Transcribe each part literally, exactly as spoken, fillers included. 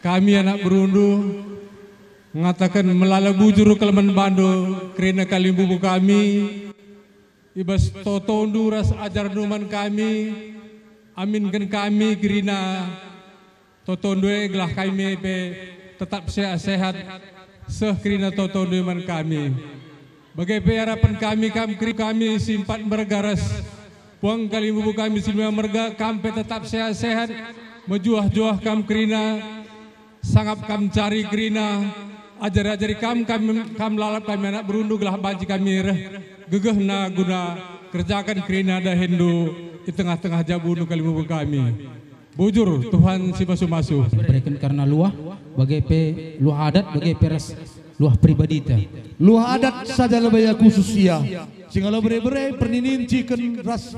Kami anak berundu ngataken melala bujur kal man bandu kerina kalimbubu kami, i bas totondu ras ajarndu man kami, aminken kami kerina totondu e gelah kami pe tetap sehat-sehat seh kerina totondu e man kami. Bage pe arapen kami kam keri-, kami si empat merga ras puang kalimbubu kami si lima merga, kam pe tetap sehat-sehat, mejuah-juah kam kerina, sangap kam cari kerina, ajari-ajari kam, kam, kam lalap kami anak berundu gelah banci kami reh gegehna guna kerjaken kerina dahinndu i tengah-tengah jabundu kalimbubu kami. Bujur, Tuhan si masu-masu. Bereken karena luah, bage pe luah adat, bage pe ras luah pribadita. Luah adat saja lebe ia khusus ia. Singalo bere-bere, perninin, ciken, ras.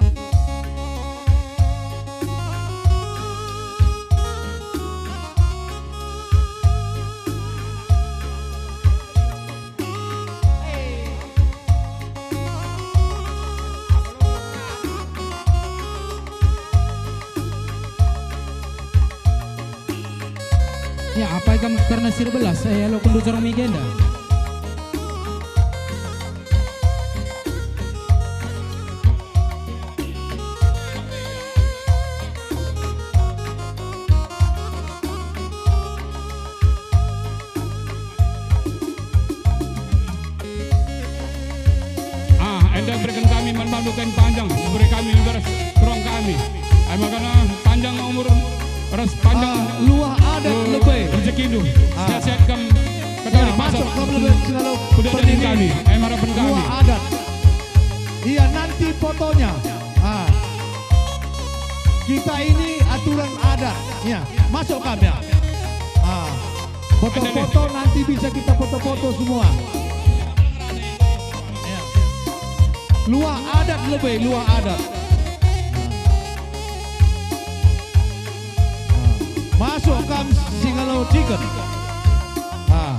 Ya, apai kam karena si erbelas, eh, alo kendu jorong migenda. Ah, enda bereken kami man bandu kain panjang, bere kami ras kerong kami. Ai maka panjang umur ras panjang, ah, luah adat, eh, lebe rejekindu. Ah. Sehat-sehat kam katawi. Ya, masuk kam lebe selalu pedaden pernini kami, ai harapen kami. Luah adat. Iya, nanti fotonya. Ah. Kita ini aturan adat. Ya, masuk kam ya. Ah. Foto-foto nanti bisa kita foto-foto semua. Ya. Luah adat lebe, luah adat. Masuk kam singalo ciken. Ah.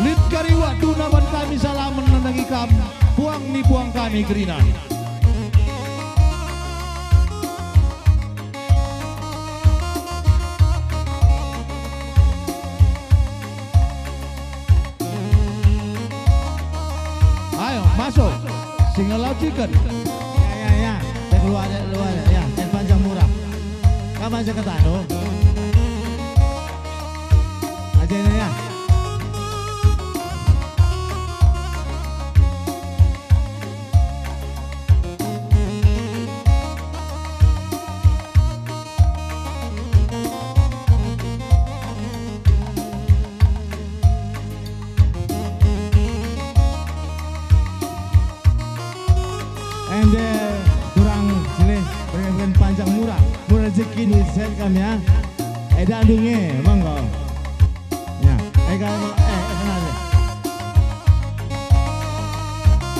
Lit kari waktuna ban kami salamen nandangi kam, puang ni puang kami kerina. Ayo, masuk. Singalo ciken. Ya, ya, ya. Ya, keluar, ya, keluar, ya. Ya, kain panjang murah. Kam aja ketano. Aja ini, ya. Ende kurang silih bergen panjang murah, murah rezeki ni sen kami ya. Eda dunge, monggo. Ya, ega, eh, eh, kenal deh.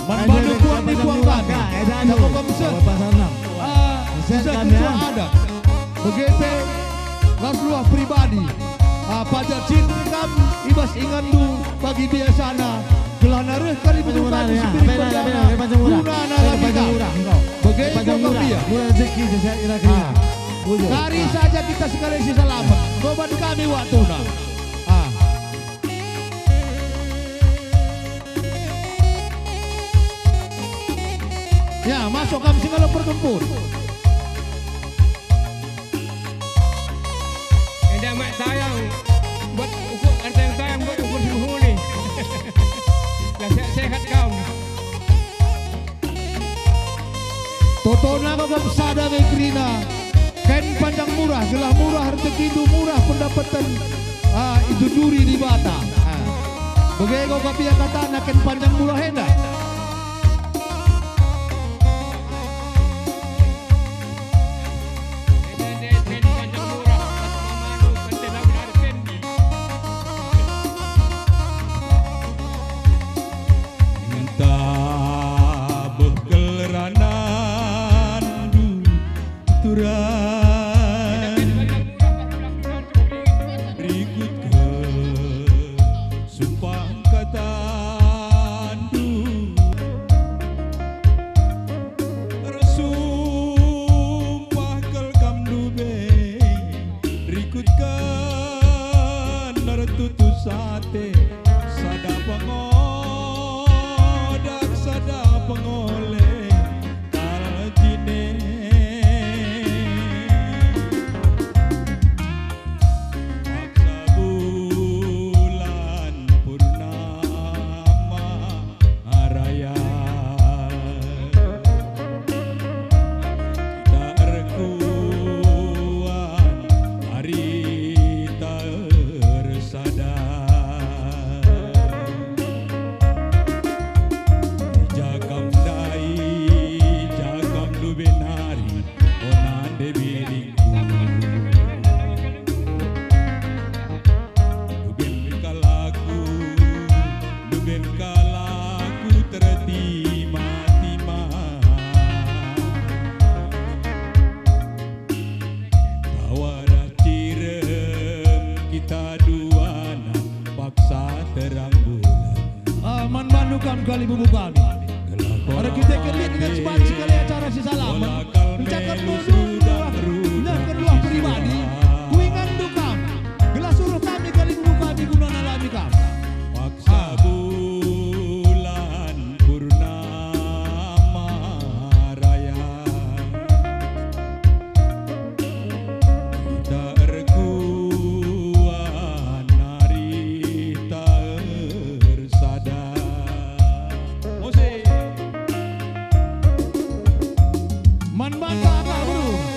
Man bandu puang ni puang kami. Eda dunge. Pasar enam. Ah, bisa kami, ya. Adat. Bage pe ras luah pribadi. Ah, pajak cinta kam i bas inganndu bagi biasana. Gelahna reh kari betul kami si pilih perdana. Guna narapi kam. Bage enggo kam dia. Murah rezeki sehat ira kerina. Ah. Bujur. Kari saja kita sekali si salamet. Goban kami waktuna. Ah. Ya, masuk kam singalo pergempur. Enda mak tayang, buat ukur, ada yang tayang buat ukur si mehuli. Lah sehat-sehat kam. Totona kau gam sada nge kerina. Kain panjang murah, gelah murah rejekindu, murah pendapeten, ah, ijujuri Dibata. Ah. Bage kau gam ia katana kain panjang murah enda. Ntah bekel ranandu turai, rikutken sumpah katandu. Ikutken ertutus ate, sada pengodak, sada pengoleh kal jine. Paksa bulan purnama araya. Kita erkuan arita ersada. Jagam ndai, jagam lube nari, o nande biringku. Luben kal aku, luben kal aku tertima-tima. Tawa ras cirem kita duana paksa terang bulan. Ah, man bandu kam kalibubu kami. Erkiteken lit dengan si banci kali acara si salamen, ncakat nundu nehken luah pribadi, kuinganndu kam, gelah suruh kami kalibubu kami guna nalami kam. Paksa bulan purnama raya. Kita erkuan nari ta ersada. Musik. Man banta apa, Bro?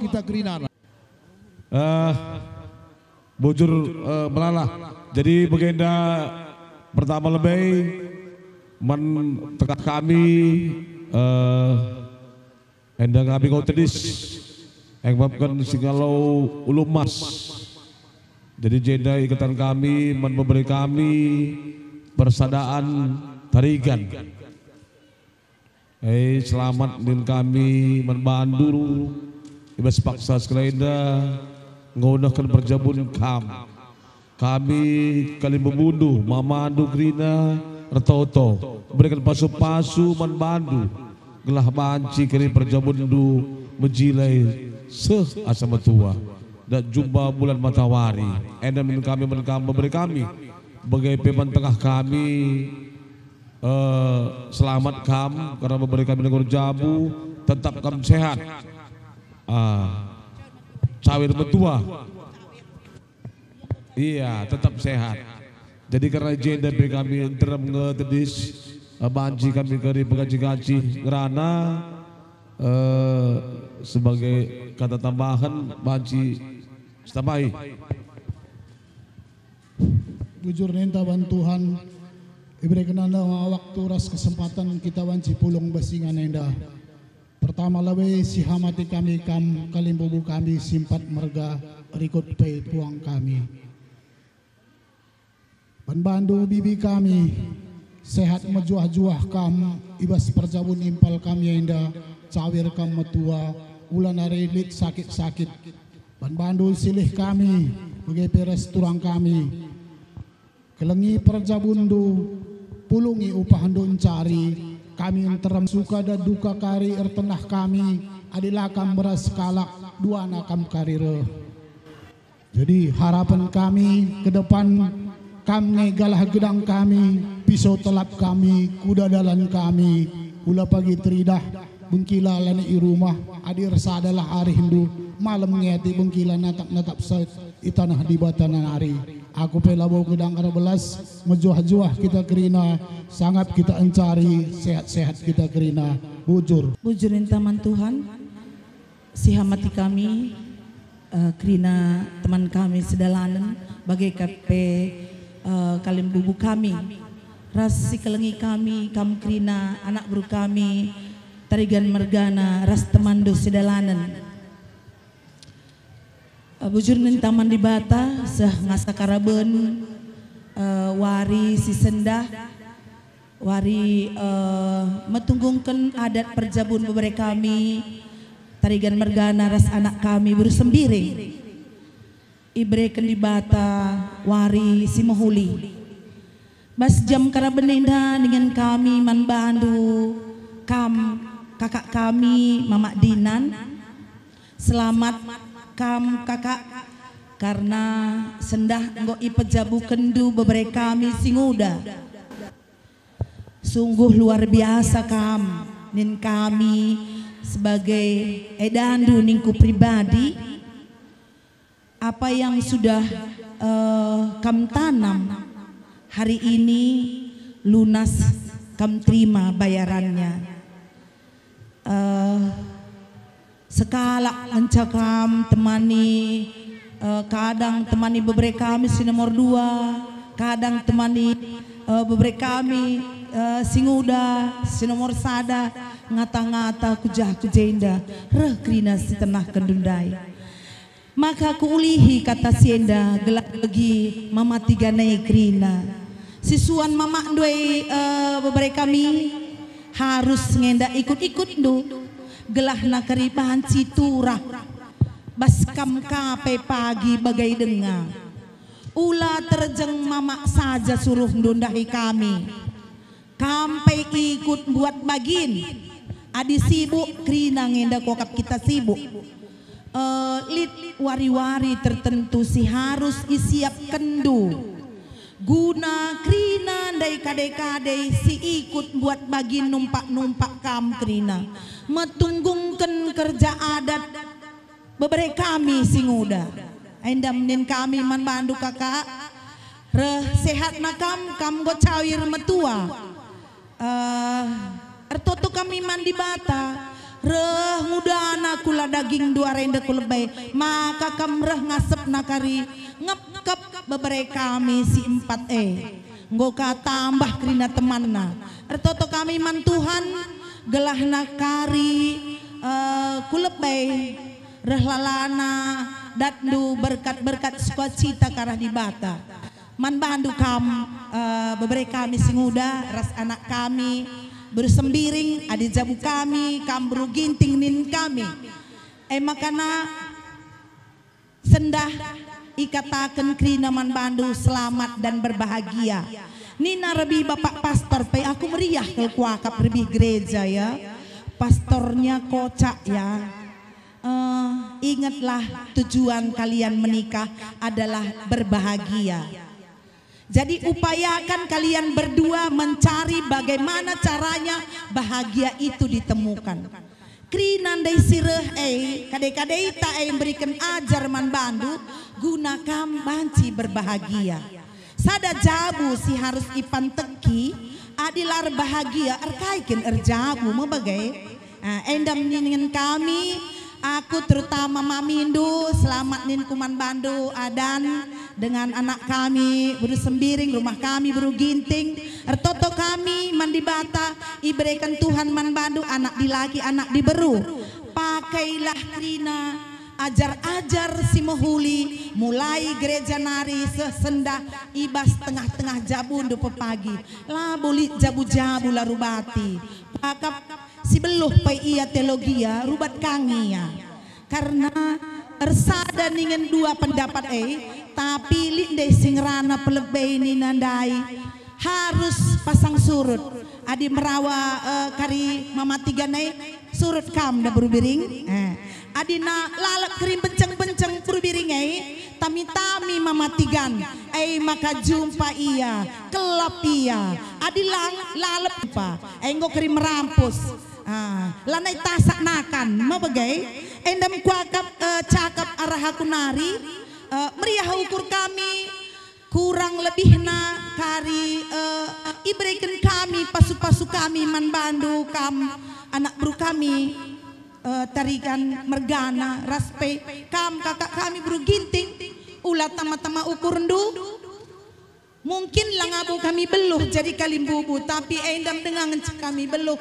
kita kerinana. Eh, bujur, eh, melala. Jadi bagenda pertama lebe man tengah kami, eh, enda kami kau tedis, engkapken si ngalo ulu emas. Jadi jenda iketan kami man bebere kami persadaan tarigan. Eh, selamat nin kami man bandu i bas paksa sekalenda nggo nehken perjabun kam. Kami kalimbubu, mamandu kerina ertoto, berikan pasu-pasu man bandu, gelah banci keri perjabunndu mejilai seh asa metua, dat jumpa bulan matawari. Enda min kami man kam bebere kami, bage pe man tengah kami. Eh, selamat kam, karena bebere kami negor jabu, tetap kam sehat. Ah, cawir metua. Iya, tetap sehat. Jadi karena jenda pe kami nterem nge tedis, eh, banci kami keri pegaji-gaji ngerana, eh, sebagai kata tambahan banci setambai. Bujur ninta ban Tuhan, ibereken enda waktu ras kesempatan kita banci pulung bas ingan enda. Pertama lebe sihamati kami kam kalimbubu kami simpat merga rikut pe puang kami. Ban bandu bibi kami, sehat mejuah-juah kam i bas perjabun impal kami enda, cawir kam metua, ula nari lit sakit-sakit. Ban bandu silih kami, bage pe ras turang kami. Kelengi perjabunndu, pulungi upahndu encari, kami nterem suka dan duka kari ertenah kami, adi la kam beras kalak, duana kam kari reh. Jadi harapen kami ke depan, kam nge galah gedang kami, pisau telap kami, kuda dalan kami, ula pagi teridah, bengkila lani i rumah, adi ersadalah arihndu, malem nge ate bengkila natap-natap sait i taneh Dibata nari. Aku pe labo gedang erbelas, mejuah-juah kita kerina, sangap kita encari, sehat-sehat kita kerina. Bujur. Bujur ninta man Tuhan. Sihamati kami, eh, kerina teman kami sedalanen, bage ka pe, eh, kalimbubu kami, ras sikelengi kami, kam kerina anak beru kami, Tarigan mergana, ras temanndu sedalanen. Eh, bujur ninta man Dibata, seh ngasa karaben, eh, wari si sendah, wari, eh, metunggungken adat perjabun bebere kami, Tarigan mergana ras anak kami beru Sembiring. Ibereken Dibata wari si mehuli. Bas jam karaben enda ningen kami man bandu, kam kakak kami, Mamak Dinan. Selamat kam, kakak, karena sendah enggo ipejabukenndu bebere kami si nguda. Sungguh luar biasa kam, nin kami sebagai edandu ningku pribadi. Apa yang sudah, eh, kam tanam hari ini lunas kam terima bayarannya. Eh, sekalak ngenca kam temani, eh, kadang temani bebere kami si nomor dua, kadang temani, eh, bebere kami, eh, si nguda, si nomor sada, ngata-ngata ku jah ku jenda, reh kerina si tenahkenndu ndai. Maka kuulihi kata si enda gelah begi mamati ganai kerina. Sisuan mamakndu e, eh, bebere kami, harus ngenda ikut-ikutndu, gelah nakeri banci turah bas kam ka pe pagi bagai denga. Ula terjeng mamak saja suruhndu ndahi kami. Kam pe ikut mbuat bagin. Adi sibuk, kerina ngenda kuakap kita sibuk. Eh, lit wari-wari tertentu si harus isiapkenndu. Guna kerina ndai kade-kade si ikut mbuat bagin numpak-numpak kam kerina. Metunggungken kerja adat bebere kami si nguda. Enda nin kami man bandu, kakak. Reh sehatna kam, kam enggo cawir metua. Eh, ertoto kami man Dibata, Reh ngudana kula dagingndu arenda ku lebe, maka kam reh ngasepna kari ngepkep bebere kami si empat e. Enggo ka tambah kerina temanna. Ertoto kami man Tuhan, gelahna kari, eh, ku lebe, reh lalana, datndu berkat-berkat sukacita karah Dibata. Man bandu kam, eh, bebere kami si nguda, ras anak kami, beru Sembiring, adi jabu kami, kam beru Ginting nin kami. E makana sendah ikataken kerina man bandu, selamat dan berbahagia. Nina rebi Bapak Pastor, pe aku meriah kal kuakap rebi gereja, ya. Pastornya kocak, ya. Eh, ingatlah, tujuan kalian menikah adalah berbahagia. Jadi, upayakan kalian berdua mencari bagaimana caranya bahagia itu ditemukan. Kerina ndai si reh e, kade-kadeta e mberiken ajar man bandu, guna kam banci berbahagia. Sada jabu si harus ipanteki, adi la erbahagia, erkai kin erjabu me bage? Ah, enda ningen kami, aku terutama mamindu, selamat ninku man bandu, Adan, dengan anak kami, beru Sembiring, rumah kami, beru Ginting. Ertoto kami man Dibata, ibereken Tuhan man bandu anak dilaki, anak diberu. Pakailah kerina ajar-ajar si mehuli, mulai gereja nari seh sendah i bas tengah-tengah jabundu pepagi. Labo lit jabu-jabu la rubati. Pakap si beluh pe ia teologia, rubat ka nge ia. Karna ersada ningen dua pendapat e, tapi lit ndai si ngerana pelebe nina ndai harus pasang surut. Adi merawa, eh, kari mamatigan e, surut kam da beru Biring. Eh. Adina lalap keri benceng-benceng beru Biring e, tami-tami mamatigan, e maka jumpa ia, kelap ia. Adi lang, lalap pa, enggo keri merampus. Ah, lanai tasak nakan, me bage. Endam kuakap, eh, cakap arah aku nari, eh, meriah ukur kami, kurang lebihna kari, eh, ibereken kami pasu-pasu kami man bandu kam, anak beru kami, eh, Tarigan mergana, ras pe kam kakak kami beru Ginting, ula tama-tama ukurndu. Mungkin la ngabo kami beluh jadi kalimbubu, tapi endam denga ngenca kami beluh.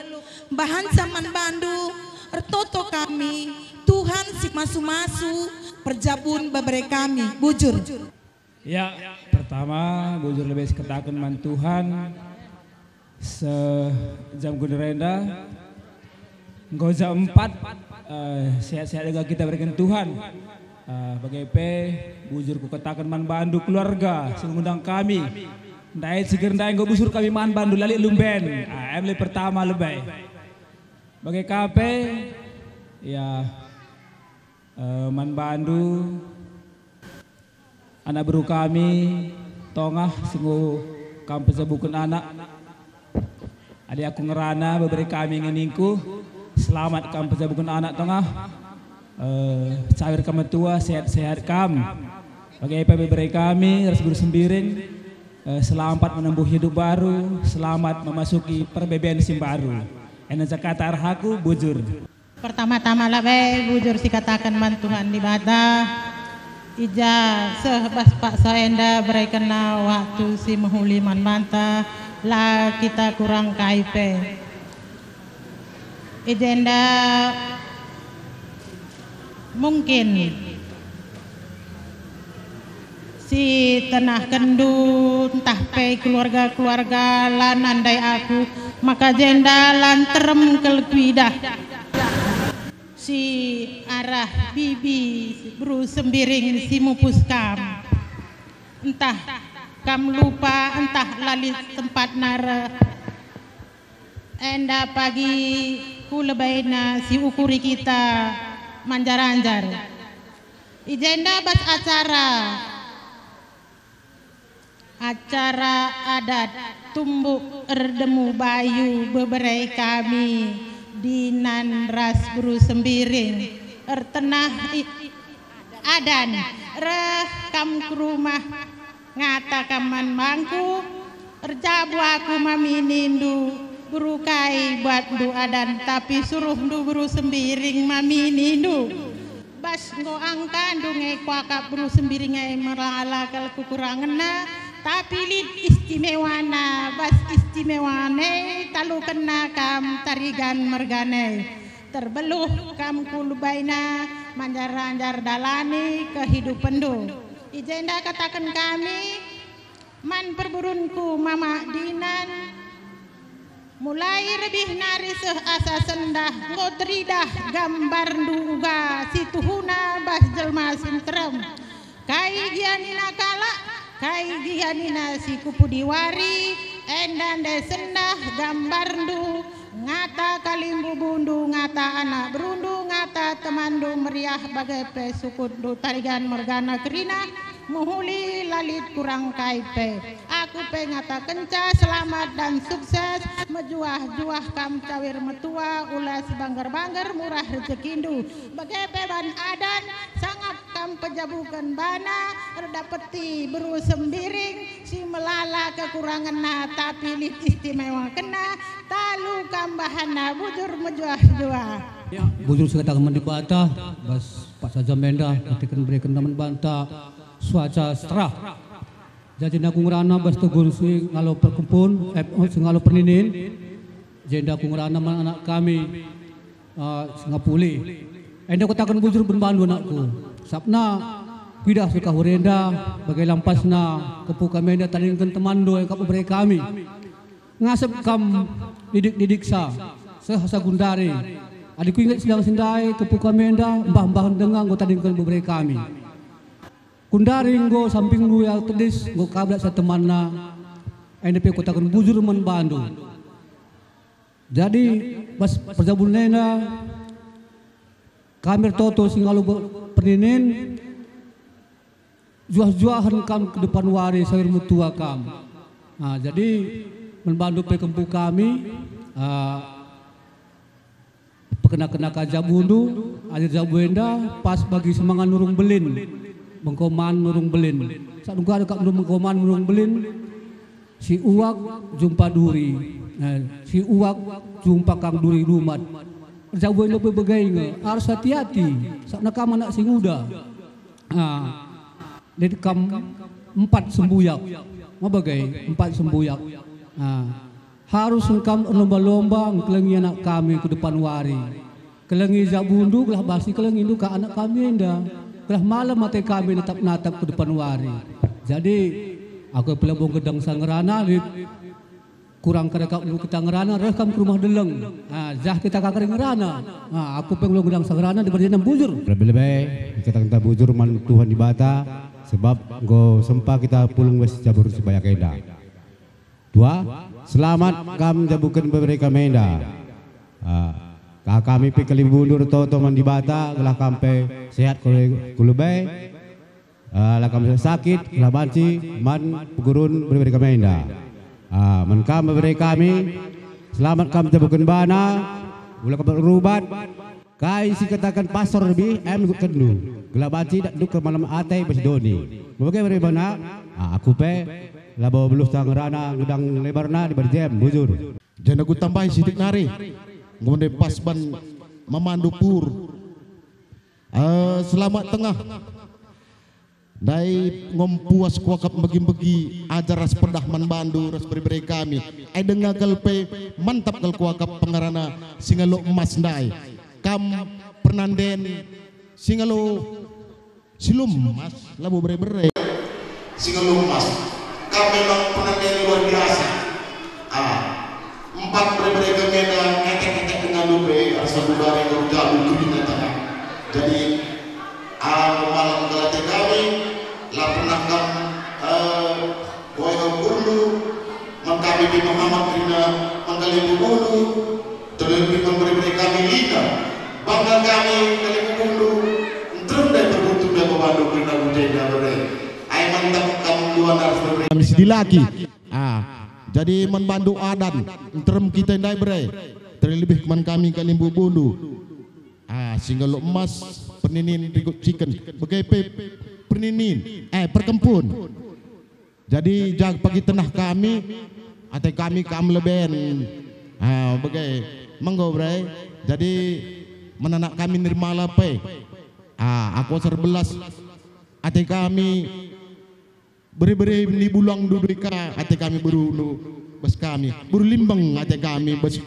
Bahanca man bandu, ertoto kami, Tuhan si masu-masu perjabun bebere kami, bujur. Ya, pertama, bujur lebe sikataken man Tuhan. Seh jam gundura enda, enggo jam empat, eh, sehat-sehat denga kita ibereken Tuhan. Eh, bage pe, bujur kukataken man bandu keluarga si ngundang kami. Ndai ciger ndai enggo busur kami man bandu, la lit lumben. Ah, em le pertama lebe. Bage ka pe, ya, eh, man bandu, anak beru kami, Tongah, si enggo kam pejabuken anak. Adi aku ngerana, bebere kami nge ningku, selamat kam pejabuken anak, Tongah. Eh, cawir kam metua, sehat-sehat kam. Bage pe bebere kami, ras beru Sembiring, eh, selamat menempuh hidup baru, selamat memasuki perbeben si baru. Enda cakap arah aku, bujur. Pertama-tama lebe bujur sikataken man Tuhan Dibata, i ja seh bas paksa enda berekenna waktu si mehuli man banta, la kita kurang kai pe. I jenda mungkin si tenahkenndu ntah pe keluarga-keluarga la nandai aku, maka jenda la nterem kal kuidah si arah bibi beru Sembiring si mupus kam. Ntah kam lupa, ntah la lit tempatna reh. Enda pagi ku lebaina si ukuri kita manjar-anjar. I jenda bas acara, acara adat tumbuk erdemu bayu bebere kami Dinan ras beru Sembiring ertenah i, Adan, reh kam ku rumah, ngata kam man bangku, erjabu aku mami nindu, Beru kai buatndu adan, tapi suruhndu beru Sembiring mami nindu. Bas enggo angkandu nge kuakap beru Sembiring e melala kal kekurangenna, tapi lit istimewana, bas istimewana e talukenna kam Tarigan mergana e. Terbeluh kam ku Lubaina manjar-anjar dalani kehidupenndu. I jenda kataken kami man perburunku Mamak Dinan, mulai rebih nari seh asa sendah, enggo teridah gambarndu uga si tuhuna bas jelma si nterem. Kai gia nina kalak, kai gia nina si kupudi wari, enda ndai sendah gambarndu, ngata kalimbubundu, ngata anak berundu, ngata temanndu meriah, bage pe sukutndu Tarigan mergana kerina, mehuli la lit kurang kai pe. Aku pe ngatakenca selamat dan sukses, mejuah-juah kam cawir metua, ulas bangger-bangger murah rejekindu. Bage pe ban adan, sangap kam pejabuken bana, erdapeti beru Sembiring, si melala kekurangenna, tapi lit istimewakenna, talu kam bahanna, bujur mejuah-juah. Ya, bujur si kataken man Dibata, bas paksa jam enda, kataken bereken man banta, suaca seterah. Jadi aku ngerana bas tegun si ngalo perkempun, eh, si ngalo perninin. Jenda aku ngerana man anak kami, eh, si ngapuli. Enda kutaken bujur ben bandu anakku. Sabna kuidah si kahur enda, bage lampasna kepu kami enda tadingken temanndu engkap bebere kami. Ngasep kam didik-didiksa, seh asa gundari. Adi kuinget sidang si ndai kepu kami enda, mbah-mbah denga enggo tadingken bebere kami. Kundari enggo sampingndu ia tedis, enggo kablat sa temanna, enda pe kutaken bujur man bandu. Jadi, bas perjabun enda, kami ertoto si ngalo be-, perninin, juah-juahen kam ke depan wari sawir metua kam. Nah, jadi, man bandu pe kempu kami, ah, pekena-kena ka jabundu, ajar jabu enda pas bagi semangat nurung belin, mengkoman nurung belin. Saat nunggu ada kak nurung mengkoman nurung belin, si uak jumpa duri, eh, si uak jumpa kang duri rumat. Jabu enda bebegai nge, harus hati-hati, saat nakam anak si nguda. Ah, jadi kam empat sembuyak. Mebegai empat sembuyak. Ah, harus engkam erlomba-lomba engkelengi anak kami ku depan wari. Kelengi jabundu gelah basi kelengindu ka anak kami enda. Gelah malem ate kami natap-natap ku depan wari. Jadi, aku pe labo gedang sa ngerana, lit kurang kada kap kita ngerana, reh kam ke rumah deleng. Ah, jah kita ka kari ngerana. Ah, aku pe ngulung gedang sa ngerana, diberjena bujur. Lebe-lebe, kita kenta bujur man Tuhan Dibata, sebab enggo sempa kita pulung bas jabun si bayak enda. Dua, selamat kam jabuken bebere kami enda. Ah, ka kami pe kalimbubundu ertoto man Dibata, gelah kam pe sehat ku, ku lebe. Ah, la kam sakit, gelah banci man pegurun bebere kami enda. Ah, man kam bebere kami, selamat kam jabuken bana, ula kam berubat. Kai si kataken pastor lebih, em ikutkendu. Gelah banci datndu ke malem ate bas doni. Bage bere bana, ah, aku pe, labo beluh sa ngerana gedang lebarna diberjem, bujur. Janah kutambahi sitik nari, enggo ndai pas ban mamandu pur. Eh, selamat tengah. Ndai enggo mpuas kuakap mbegi-mbegi ajar ras pedah man bandu ras bere-bere kami. Ai denga kal pe mantap kal kuakap pengerana si ngalo emas ndai. Kam pernanden si ngalo si lumas, labo bere-bere. Si ngalo emas. Kam memang pernanden luar biasa. Ah, empat bere-bere kami enda etek-etek dengan lupe, asa budari enggo jabu kerina tangan. Jadi, ah, malam kelate kami, la pernah kam, eh, boy ukurnu, man kami di Muhammad kerina, man kalimbubundu, terlebih man bere-bere kami lina. Bangga kami kalimbubundu, nterem dai perbutu dai bebandu kerina budena bere. Ai mantap kam dua narus bere-bere kami sidilaki. Ah, jadi man bandu adan, nterem kita ndai bere, terlebih man kami kalimbubundu. Ah, si ngalo emas, perninin rikut ciken, bage pe perninin, eh, perkempun. Jadi, jag pagi tenah kami, ate kami kam leben, Ah, bage menggo, bre. Jadi, menanak kami nirmala pe. Ah, aku asar belas ate kami, bere-bere ni bulang dudui ka ate kami, beru nu bas kami, beru limbeng ate kami bas,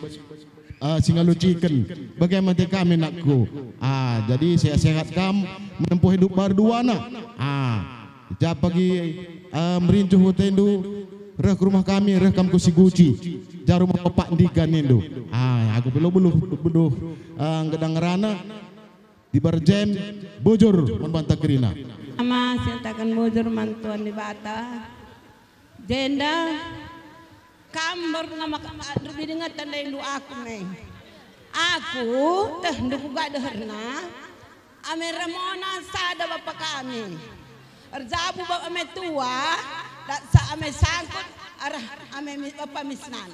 ah, si ngalo ciken. Bage me ate kami, nakku. Ah, jadi sehat-sehat kam menempuh hidup baru duana. Ah, ja pagi, ah, merincuh atendu, reh ku rumah kami, reh kam ku Siguci. Ja rumah Bapak Ndiga nindu. Ah, aku pe lo beluh, beluh, ah, nggedang ngerana. Dibar Jem, bujur man banta kerina. Ama siataken bujur man Tuhan Dibata. Jenda, kam mber ngama, ah, nderbidi ngata ndai ndu aku me. Aku, teh ndu kuga deherna, ame Ramona sada bapa kami. Erjabu bapa ame tua, daksa ame sangkut, arah ame mi-, bapa misnan.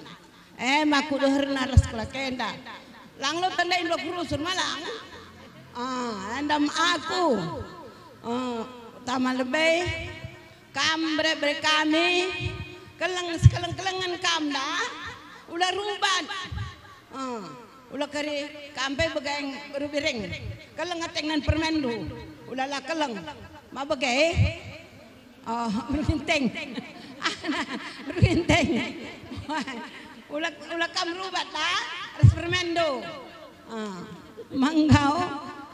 E, maku deherna ras kelakenda. Lang lo tandai dua rusur malang. Ah, endam aku. Ah, tama lebe. Kam bere-bere kami. Keleng sekeleng-kelengen kam da. Ula rubat. Ah, ula keri kam pe begeng beru biring. Keleng ateng nan permendu. Ula la keleng. Ma bege. Oh, berginteng. Berginteng. Ula, ula kam rubat, ah? Ras permendo. Ah, menggau.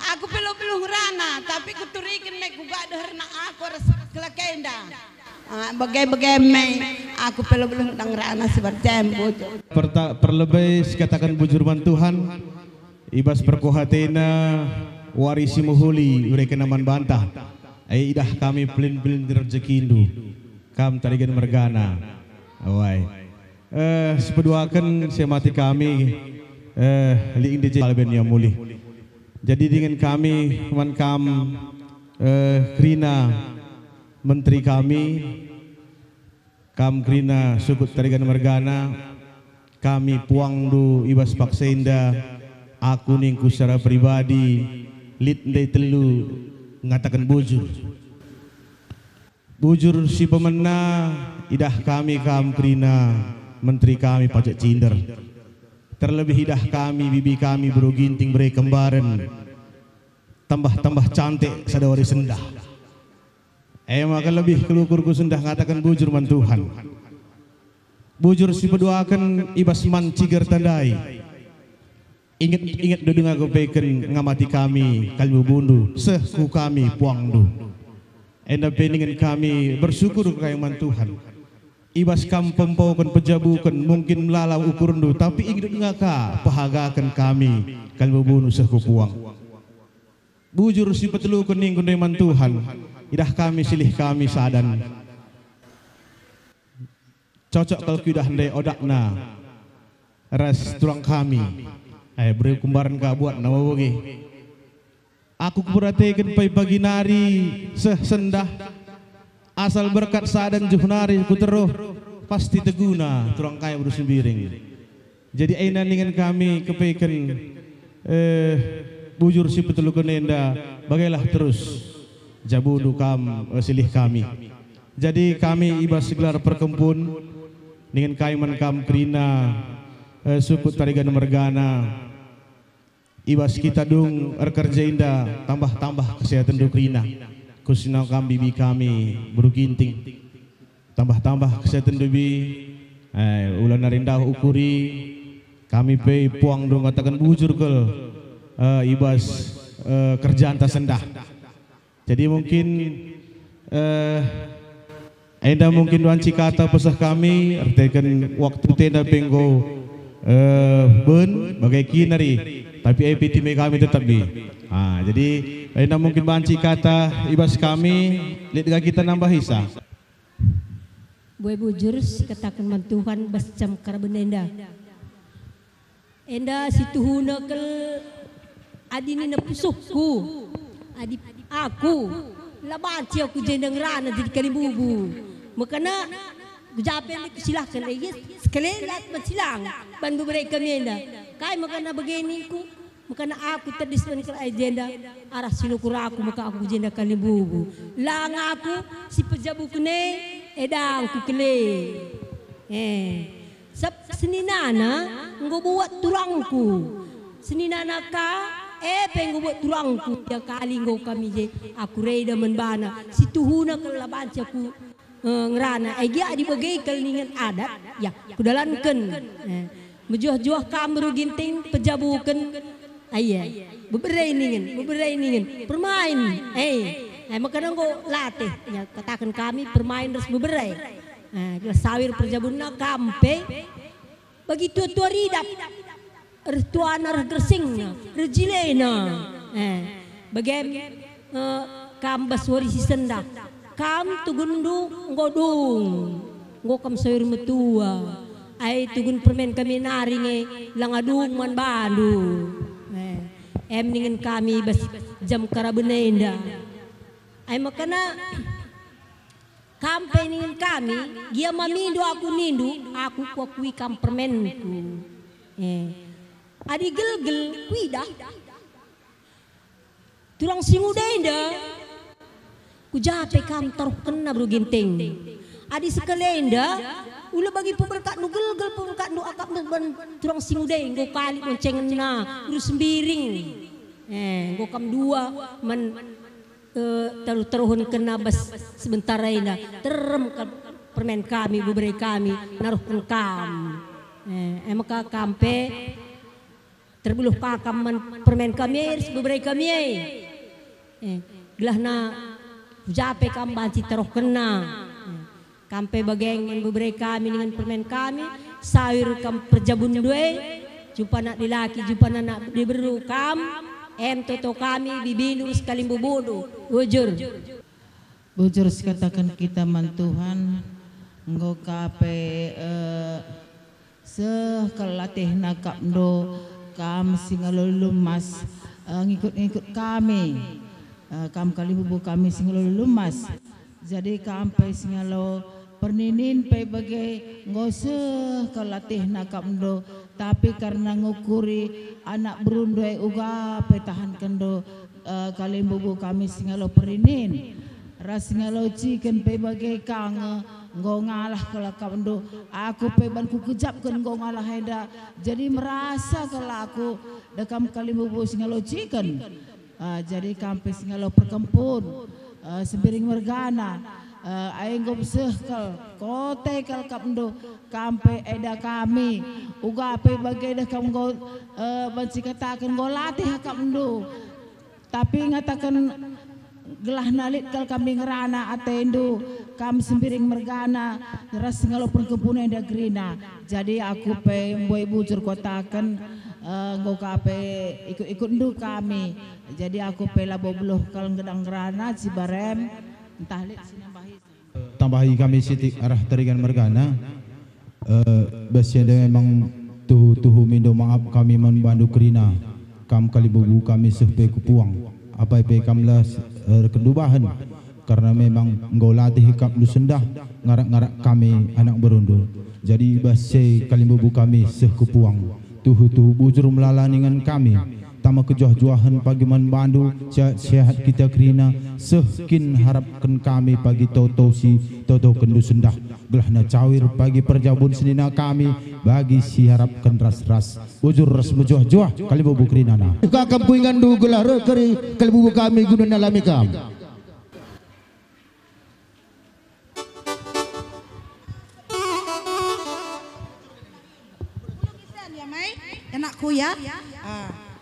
Aku pelu-pelu ngerana, tapi kuturiken me kuga deherna aku ras kelakenda. Ah, bage-bage me aku pelu-pelu ngerana si bercem, bujur. Perta-, perlebe sikataken bujur man Tuhan. I bas perkuhatena wari si mehuli iberekenna man banta. E, idah kami pelin-pelin rejekindu, kam Tarigan mergana. Awai. Eh, sipeduaken si mate kami, eh, lit ndia je balen ia mulih. Jadi dingen kami man kam, eh, kerina menteri kami, kam kerina sukut Tarigan mergana, kami puangndu i bas paksa enda, aku ningku secara pribadi, lit ndai telu ngataken bujur. Bujur si pemena, idah kami kam kerina menteri kami pajak cinder. Terlebih idah kami, bibi kami, beru Ginting bere kembaren, tambah-tambah cantik sada wari sendah. E maka lebih kelukur ku sendah ngataken bujur man Tuhan. Bujur si peduaken i bas man ciger tandai. Inget, inget dudung aku peken ngamati kami, kalimbubundu, seh ku kami puangndu. Enda pe ningen kami bersyukur kai man Tuhan. I bas kam pempoken pejabuken mungkin melala ukurndu, tapi inget denga ka pehagaken kami, kalimbubundu seh ku puang. Bujur si peteluken ningku ndai man Tuhan, idah kami silih kami sadan. Cocok kal kuidah ndai odakna ras turang kami. Eh, bere kumbaren ka buatna bage. Aku kuperateken pagi-pagi nari seh sendah, asal berkat sadan juh nari kuteruh, pasti teguna turang kai beru Sembiring. Jadi enda ningen kami kepeken, eh, bujur si peteluken enda, bagailah terus jabundu kam, eh, silih kami. Jadi kami i bas gelar perkempun, ningen kai man kam kerina, eh, sukut Tarigan mergana. I bas kita dung erkerja enda tambah-tambah kesehatenndu kerina. Khususna kam bibi kami, beru Ginting. Tambah-tambah kesehatenndu bi, eh, ula nari ndauh ukuri, kami pe puangndu ngataken bujur kal, eh, i bas, eh, kerjanta sendah. Jadi mungkin, eh, enda mungkin banci kata peseh kami, erteken waktu tenda pe enggo, eh, ben, bage kin nari, tapi epiti me kami tetap bi. Ah, jadi enda mungkin banci kata i bas kami, lit ka kita nambahisa. Bue bujur sikataken man Tuhan bas jam karaben enda. Enda situhuna kal adi nina pusuhku, adi aku, la banci aku jenda ngerana jadi kalimbubu. Mekana kujapen kusilahken, eh, yes, sekali lat mencilang ban bebereken enda. Kai mekana bage ningku, mekana aku tedis ban kal ai jenda arah sinukur aku maka aku jenda kalimbubu. Lang aku si pejabuken e, edangku kele. Eh. Sab seninana enggo buat turangku. Seninana ka, e pe enggo buat turangku. Ia kali enggo kami je, aku reda man bana. Situhuna kal la banci aku, eh, ngerana. E gia adi bage kal ningen adat, ya, kudalanken. Eh, mejuah-juah kam beru Ginting, pejabuken. Aye, bebere ningen, bebere ningen. Permain. Eh, eh, maka enggo latih. Ya, kataken kami permain ras bebere. Eh, gelah sawir perjabunna kam pe. Bagi tua-tua ridap, reh tuana, reh gersingna, reh jilena. Eh, bagem, eh, kam bas wari si sendah. Kam tugunndu enggo dung, enggo kam sawir metua. Ai tugun permen kami nari nge langa dung man bandu. Eh, em ningen kami bas jam karaben enda. Ai makana Kam pe ningen kami, gia mamindu aku nindu, aku kuakui kam permenku. Eh. Adi gelgel, kuidah. Turang si nguda enda, kuja pe kam taruhkenna beru Ginting. Adi sekalenda, ula bagi peberkatndu gelgel, peberkatndu akapndu ban turang si nguda enggo kali boncengenna, urus sembiring. Eh, enggo kam dua man Eh, taruh-taruhen kena bas sebentar enda, terem kal permen kami, bebere kami, naruhken kam. Eh, e maka kam pe terbeluh ka kam man permen kami e, ras bebere kami e. Eh, gelahna kuja pe kam banci taruhkenna. Eh, Kam pe bage nge bebere kami ningen permen kami, sawir kam perjabundu e, jumpa anak dilaki, jumpa anak diberu kam, em toto kami, bibindu ras kalimbubundu. Bujur. Bujur sikataken kita man Tuhan, enggo ka pe, eh, Seh kal latihna akapndu, kam si ngalo lumas, eh, ngikut-ngikut kami, eh, kam kalimbubu kami si ngalo lumas. Jadi kam pe si ngalo perninin pe bage enggo seh kal latihna akapndu, tapi kerna ngukuri anak berundu e uga pe tahankenndu, eh, kalimbubu kami si ngalo perninin. Ras ngalo ciken pe bage ka nge enggo ngalah kal akapndu. Aku pe ban kukejapken enggo ngalah enda, jadi merasa kal aku dekam kalimbubu si ngalo ciken. Ah, jadi kam pe si ngalo perkempun, ah, sembiring mergana, ah, ai enggo beseh kal, kote kal akapndu, kam pe eda kami, uga pe bage dekam enggo, eh, banci kataken enggo latih akapndu. Tapi ngataken gelahna lit kal kami ngerana atendu, kam sembiring mergana, ras ngalo perkempun enda kerina. Jadi aku pe mbue bujur kutaken, eh, enggo ka pe ikut-ikutndu kami. Jadi aku pe labo beluh kal ngedang ngerana Cibarem, ntah lit si nambahi. Tambahi kami sitik arah Tarigan mergana. Eh, bas si enda memang tuhu-tuhu mindo maap kami man bandu kerina, kam kalimbubu kami seh pe ku puang. Apai pe kam la, eh, erkenndu bahan, karna memang enggo latih akapndu sendah ngarak-ngarak kami anak berundu. Jadi bas si kalimbubu kami seh ku puang. Tuhu-tuhu bujur melala ningen kami. Tama kejuah-juahen pagi man bandu, sehat-sehat kita kerina, seh kin harapken kami pagi toto si totohkenndu sendah, gelahna cawir pagi perjabun senina kami, bagi si harapken ras-ras. Bujur ras mejuah-juah kalimbubu kerinana. Uga kam ku inganndu gelah reh keri kalimbubu kami guna nalami kam. Puluh kisen ya, Mai? Anakku ya. Ah.